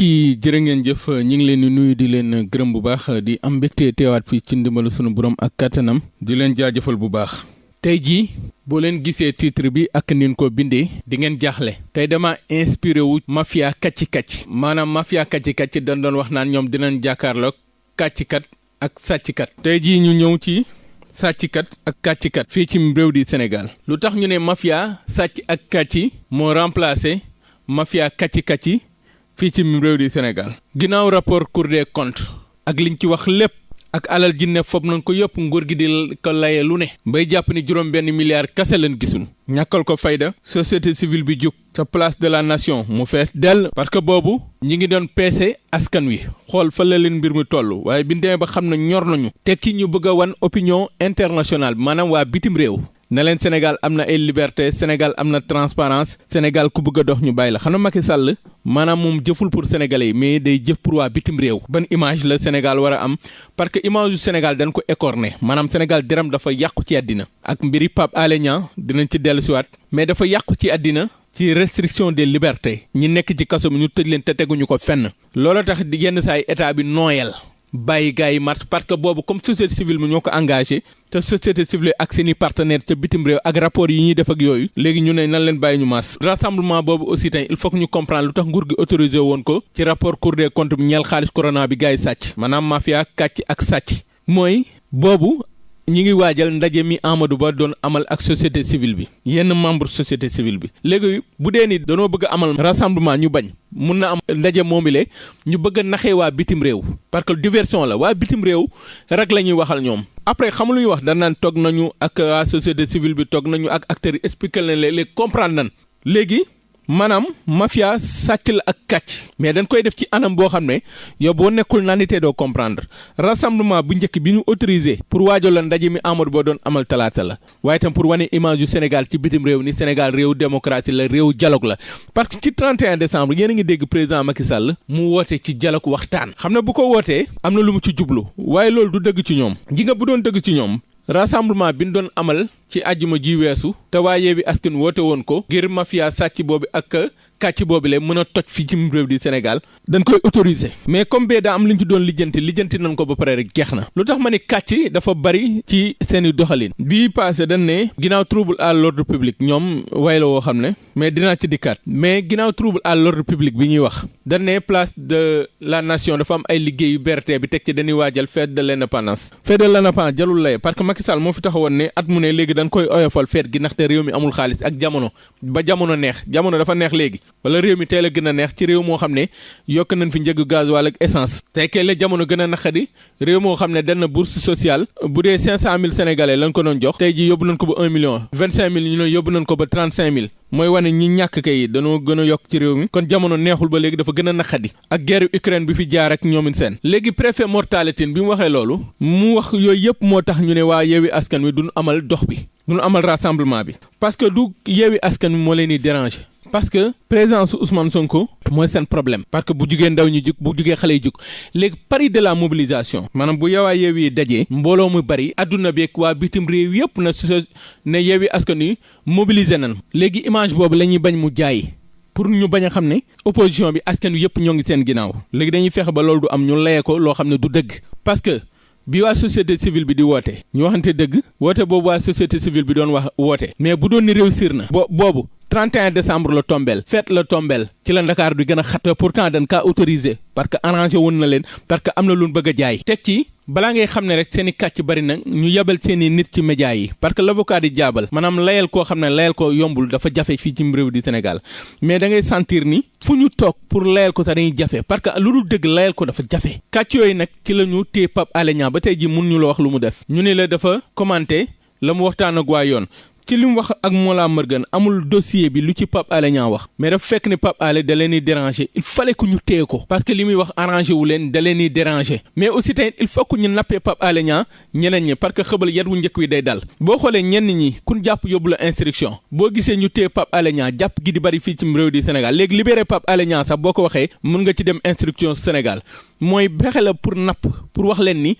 yi jërë ngeen jëf ñu ngi leen di nuyu di leen gërëm bu baax di am mbégte teewaat fii ci ndimbalu sunu borom ak kattanam di leen jaajëfal bu baax. tey jii boo leen gisee titre bi ak nin ko bindee di ngeen jaaxle tey dama inspiré wu mafia kàcci-kàcc maanaam mafia kàcci-kàcc dañ doon wax naan ñoom dinañ jàkkaarloog kàccikat ak sàccikat. tey jii ñu ñëw ci sàccikat ak kàccikat fii ci réew di Sénégal lu tax ñu ne mafia sàcc ak kàcci moo remplacé mafia kàcci-kàcc fii ci réew di Sénégal. ginnaaw rapport Cour des comptes ak liñ ci wax lépp ak alal ji ne fob nañ ko yëpp nguur gi di ko laye lu ne bay jàpp ni $1 milliard kase leen gisul ñàkkal ko fayda société civile bi jóg ca place de la nation mu fees dell parce que boobu ñi ngi doon peese askan wi xool fa la leen mbir mi toll waaye bi demee ba xam ne ñor nañu tekki ñu bëgg a wan opinion internationale bi maanaam waa bitim réew ne leen Sénégal am na ay liberté Sénégal am na transparence Sénégal ku bëgg a dox ñu bàyyi la xam na Macky Sall maanaam moom jëful pour sénégalais yi mais day jëf pour waa bitim réew. ban image la Sénégal war a am parce que image yu Sénégal dañ ko écorné maanaam Sénégal deram dafa yàqu ci àddina ak mbiri Pape Alé Niang dinañ ci dellusiwaat mais dafa yàqu ci àddina ci restriction des libertés ñi nekk ci kaso bi ñu tëj leen te teguñu ko fenn. loolu tax di yenn saa yi état bi nooyal bàyyi gars yi mat parce que boobu comme société civile bi ñoo ko engagé te société civile ak seeni partenaires ca bitim réew ak rapport yi ñuy def ak yooyu léegi ñu ne nan leen bàyyi ñu mars rassemblement boobu aussi tey il faut que ñu comprendre lu tax nguur gi autorisé woon ko ci rapport Cour des comptes bi ñeel xaalis corona bi gars yi sàcc maanaam mafia kàcc ak sàcc mooy boobu ñi ngi waajal ndaje mi Amadou Ba doon amal ak société civile bi yenn membre société civile bi léegi bu dee ni danoo bëgg a amal rassemblement ñu bañ mun na am ndaje moomile ñu bëgg a naxee waa bitim réew parce que diversion la waa bitim réew rek la ñuy waxal ñoom après xam lu ñuy wax dañ naan toog nañu ak waa société civile bi toog nañu ak acteurs yi expliqué leen léegi comprendre nañ léegi maanaam mafia sàcc la ak kàcc mais dañ koy def ci anam boo xam ne yow boo nekkul naanitee doo comprendre rassemblement bu njëkk bi ñu autorisé pour waajal la ndaje mi Amadou Ba doon amal talaata la waaye tam pour wane image yu Sénégal ci bitim réew ni Sénégal réew démocratie la réew dialogue la parce que ci 31 décembre yéen a ngi dégg président Macky Sall mu woote ci dialogue waxtaan xam na bu ko wootee am na lu mu ci jublu waaye loolu du dëgg ci ñoom ji nga bu doon dëgg ci ñoom rassemblement bi ñu doon amal ci àjjuma ji weesu te waa Yewwi Askan woote woon ko ngir mafia sàcc boobu ak kàcc boobu la mën a toj fii ci réew di Sénégal dañ koy autoriser mais comme bee daa am lu ñu ci doon lijjanti nañ ko ba pare rek jeex na lu tax ma ne kàcc dafa bari ci seeni doxalin bii passé dañ ne ginnaaw trouble à l'ordre public ñoom way la woo xam ne mais dinaa ci dikkaat mais ginnaaw trouble à l'ordre public bi ñuy wax dañ ne place de la nation dafa am ay liggéey yu BRT bi teg ci dañuy waajal fête de l'indépendance jalul lay parce que Macky Sall moo fi taxawoon ne at mu ne léegi dañ koy oyofal feet gi ndaxte réew mi amul xaalis ak jamono ba jamono neex jamono dafa neex léegi wala réew mi teel a gën a neex ci réew moo xam ne yokk nañ fi njëgu gasoil ak essence tey kay la jamono gën a naqadi réew moo xam ne dana bourse sociale bu dee 500,000 sénégalais lañ ko doon jox tey ji yóbbu nañ ko ba 1 million 25,000 ñu ne yóbbu nañ ko ba 35,000 mooy wane ñi ñàkk kay dañoo gën a yokk ci réew mi kon jamono neexul ba léegi dafa gën a naqadi ak guerre Ukraine bi fi jaar ak ñoomin seen léegi préfet mortalité bi mu waxee loolu mu wax yooyu yëpp moo tax ñu ne waa Yewwi Askan Wi duñu amal dox bi duñu amal rassemblement bi parce que du Yewwi Askan Wi moo leen di déranger parce que présence Ousmane Sonko mooy seen problème parce que bu jugee ndaw ñi jug bu jugee xale yi jug léegi pari de la mobilisation maanaam bu yowaa Yewwi dajee mbooloo mu bari adduna beeg waa bitim réew yëpp na su ne Yewwi Askan Wi mobiliser nañ léegi image boobu la ñuy bañ mu jaay pour ñu bañ a xam ne opposition bi askan wi yëpp ñoo ngi seen ginnaaw léegi dañuy fexe ba loolu du am ñu layee ko loo xam ne du dëgg parce que bi waa société civile bi di woote ñu waxante dëgg woote boobu waa société civile bi doon wax woote mais bu doon ni réussir na boobu 31 décembre la tombeel fête la tombeel ci la Dakar bi gën a xat pourtant dañ kaa autorisé parce que arrangé woon na leen parce que am na lu ñu bëgg a jaay teg ci balaa ngay xam ne rek seen i kàcc bari na ñu yebal seen i nit ci média yi parce que l'avocat di jaabal maanaam layal koo xam ne layal ko yombul dafa jafe fii ci réew di Sénégal mais da ngay sentir ni fu ñu toog pour layal ko sax dañuy jafe parce que lu dul dëgg layal ko dafa jafe kàcc yooyu nag ci la ñu téye Pape Alé Niang ba tey ji mun ñu la wax lu mu def ñu ne la dafa commenté la mu waxtaan ak waa yoon ci li mu wax ak Mollah Morgun amul dossier bi lu ci Pape Alé Niang wax mais dafa fekk ni Pape Alé da leen di déranger il fallait que ñu téye ko parce que li muy wax arrangé wu leen da leen di déranger mais aussi tamit il faut que ñu nappee Pape Alé Niang ñeneen ñi parce que xëbal yat wu njëkk wi day dal boo xoolee ñenn ñi kun jàpp yóbbu la instruction boo gisee ñu téye Pape Alé Niang jàpp gi di bari fii ci réew di Sénégal léegi libéré Pape Alé Niang sax boo ko waxee mën nga ci dem instruction Sénégal mooy bexe la pour napp pour wax leen ni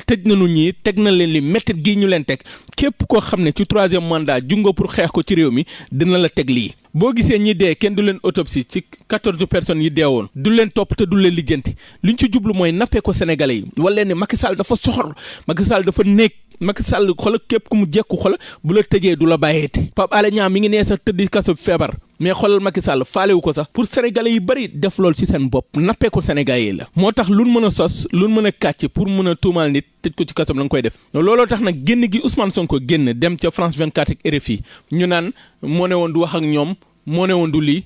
tëj nañu ñii teg na leen li métti gii ñu leen teg képp koo xam ne ci troisième mandat mandat jungo pour xeex ko ci réew mi dina la teg lii. boo gisee ñi dee kenn du leen autopsie ci 14 personnes yi deewoon du leen topp te du leen lijjanti li ñu ci jublu mooy nappee ko Sénégalais yi wala ne Macky Sall dafa soxor Macky Sall dafa néeg Macky Sall xoolal képp ku mu jekku xoolal bu la tëjee du la bàyyeeti Pape Alé Niang mi ngi nee sax tëddi kaso feebar mais xoolal Macky Sall faalewu ko sax pour sénégalais yi bëri def lool ci seen bopp nappee ko sénégalais yi la moo tax luñ mën a sos luñ mën a kàcc pour mën a tuumaal nit tëj ko ci kaso la nga koy def looloo tax nag génn gi Ousmane Sonko génn dem ca France 24 ak RFI ñu naan moo ne woon du wax ak ñoom moo ne woon du lii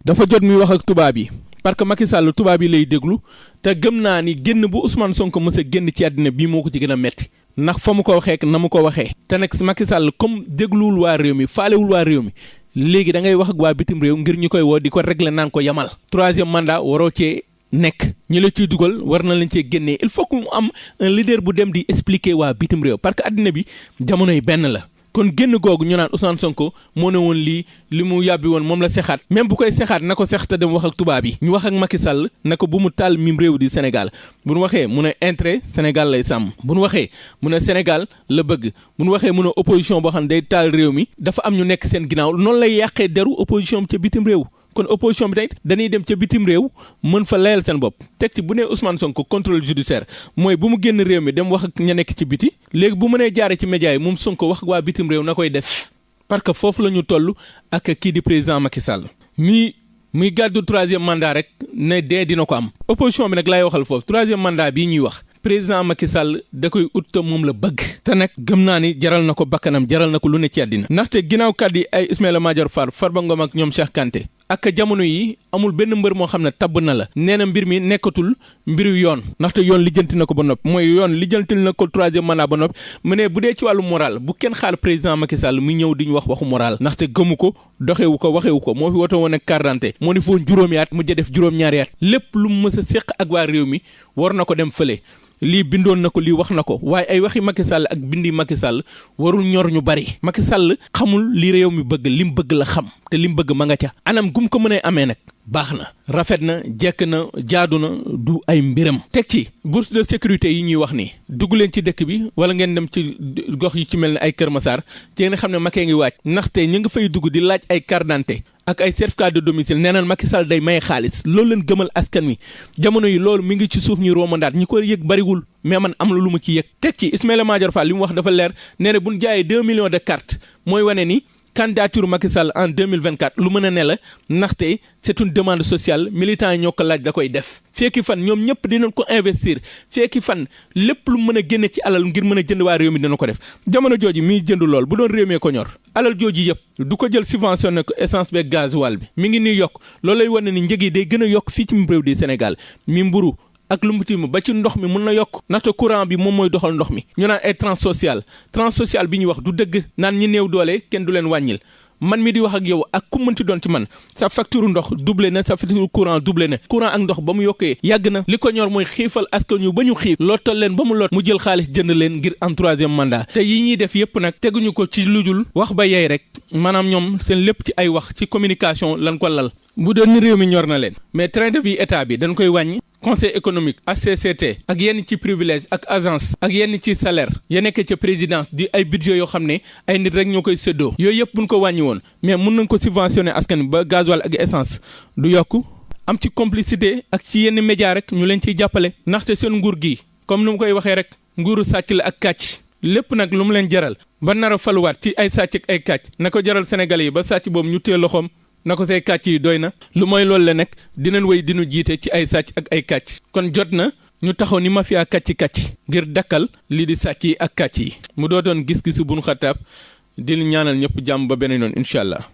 dafa jot muy wax ak tubaab yi parce que Macky Sall tubaab yi lay déglu te gëm naa ni génn bu Ousmane Sonko mës a génn ci àddina bii moo ko ci gën a metti ndax fa mu ko waxee na mu ko waxee te nag Macky Sall comme dégluwul waa réew mi faalewul waa réew mi léegi da ngay wax ak waa bitim réew ngir ñu koy woo di ko régler naan ko yamal 3e mandat waroo cee nekk ñi la ciy dugal war na lañ cee génnee il faut que mu am un leader bu dem di expliquer waa bitim réew parce que àddina bi jamono yi benn la kon génn googu ñu naan Ousmane Sonko moo ne woon lii li mu yàbbi woon moom la sexaat même bu koy sexaat na ko sex te dem wax ak tubaab yi ñu wax ak Macky Sall na ko bu mu taal mim réew di Sénégal bu nu waxee mu ne intérêt Sénégal lay sàmm bu nu waxee mu ne Sénégal la bëgg bu nu waxee mu ne opposition boo xam ne day taal réew mi dafa am ñu nekk seen ginnaaw noonu lay yàqee deru opposition ca bitim réew kon opposition bi tamit dañuy dem ca bitim réew mën fa layal seen bopp teg ci bu nee Ousmane Sonko contrôle judiciaire mooy bu mu génn réew mi dem wax ak ña nekk ci biti léegi bu mënee jaare ci média yi moom Sonko wax ak waa bitim réew na koy def parce que foofu la ñu toll ak kii di président Macky Sall muy gàddu 3e mandat rek ne dee dina ko am opposition bi nag laay waxal foofu 3e mandat bii ñuy wax président Macky Sall da koy ut te moom la bëgg te nag gëm naa ni jaral na ko bakkanam jaral na ko lu ne ci àddina ndaxte ginnaaw kàddu yi ay Ismaïla Madior Fall Farba Ngom ak ñoom Cheikh Kanté ak jamono yi amul benn mbër moo xam ne tabb na la nee na mbir mi nekkatul mbiru yoon ndaxte yoon lijjanti na ko ba noppi mooy yoon lijjantil na ko 3e mandat ba noppi mu ne bu dee ci wàllu moral bu kenn xaar président Macky Sall mu ñëw di ñu wax waxu moral ndaxte gëmu ko doxewu ko waxewu ko moo fi woto woon ak carte d'identité moo ni foon juróomi at mujj def juróom-ñaari at lépp lu mu mës a séq ak waa réew mi war na ko dem fële lii bindoon na ko lii wax na ko waaye ay waxi Macky Sall ak bindi Macky Sall warul ñor ñu bari Macky Sall xamul li réew mi bëgg lim bëgg la xam te lim bëgg ma nga ca anam gum ko mënee amee nag baax na rafet na jekk na jaadu na du ay mbiram teg ci bourse de sécurité yi ñuy wax ni dugg leen ci dëkk bi wala ngeen dem ci gox yi ci mel ne ay Kër Massar ci nga xam ne Macky ngi wàcc ndaxte ñu nga fay dugg di laaj ay carte d'identité ak ay certificat de domicile nee naan Macky Sall day maye xaalis loolu leen gëmal askan wi jamono yi loolu mi ngi ci suuf ñu romandaat ñi ko yëg bariwul mais man am na lu ma ci yëg teg ci Ismaïla Madior Fall li mu wax dafa leer nee na bu ñu jaayee 2 millions de cartes mooy wane ni candidature Macky Sall en 2024 lu mën a ne la ndaxte c'est une demande sociale militant yi ñoo ko laaj da koy def fekki fan ñoom ñëpp dinañ ko investir fekki fan lépp lu mën a génne ci alal ngir mën a jënd waa réew mi dina ko def jamono jooji miy jënd lool bu doon réew mee ko ñor alal jooji yëpp du ko jël subventionné ko essence beeg gasoil bi mi ngi nii yokk loolu lay wane ni njëg yi day gën a yokk fii ci réew di Sénégal mi mburu ak lu mu tiim ba ci ndox mi mun na yokk ndaxte courant bi moom mooy doxal ndox mi ñu naan ay transsocial bi ñuy wax du dëgg naan ñi néew doole kenn du leen wàññil man mi di wax ak yow ak ku mënti doon ci man sa facture ndox doublé na sa facture courant doublé na courant ak ndox ba mu yokkee yàgg na li ko ñor mooy xiifal askan ñu ba ñu xiif lottal leen ba mu lot mu jël xaalis jënd leen ngir am 3e mandat te yi ñuy def yépp nag teguñu ko ci lujul wax ba yey rek maanaam ñoom seen lépp ci ay wax ci communication lan ko lal bu doon ni réew mi ñor na leen mais train de vie état bi dañ koy wàññi conseil économique HCCT ak yenn ci privilège ak agence ak yenn ci salaire ya nekk ca présidence di ay budget yoo xam ne ay nit rek ñoo koy séddoo yooyu yëpp buñ ko wàññi woon mais mun nañ ko subventionné askan ba gasoil ak essence du yokk am ci complicité ak ci yenn média rek ñu leen ciy jàppale ndaxte seen nguur gi comme ni mu koy waxee rek nguuru sàcc la ak kàcc lépp nag lu mu leen jaral ba nar a faluwaat ci ay sàcc ak ay kàcc na ko jaral Sénégalais yi ba sàcc boobu ñu téye loxoom na ko say kàcc yi doy na lu mooy loolu la nekk dinañ wéy dinu jiite ci ay sàcc ak ay kàcc kon jot na ñu taxaw ni mafia kàcc ngir dakkal lii di sàcc yi ak kàcc yi mu dootoon gis-gisu Bunu Xataab di ñaanal ñëpp jàmm ba beneen yoon incha allah.